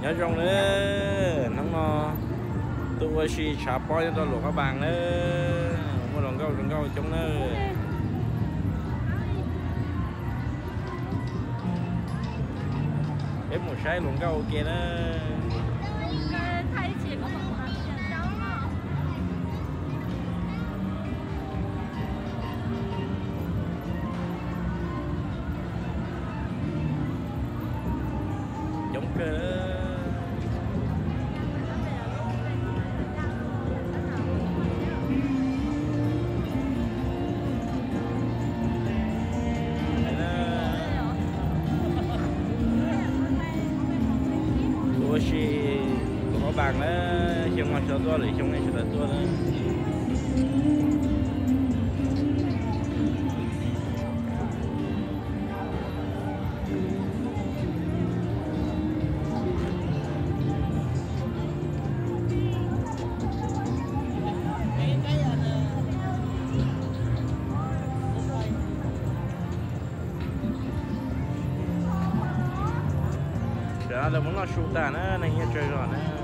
Nyob zoo nawb, hnub no tuaj ua si tshav pob nyob rau Luam Phab Npas nawb, muaj hluas nkauj zoo nkauj coob nawb. Peb mus saib hluas nkauj ua ke nawb. Coob kawg. Tuaj ua si Luam Phab Npas na, xyoo no tsis tau tuaj, lwm xyoo nej sawv daws tuaj na. Tam no lawv muab noj su tas na, neeg nyob tsawg zog na.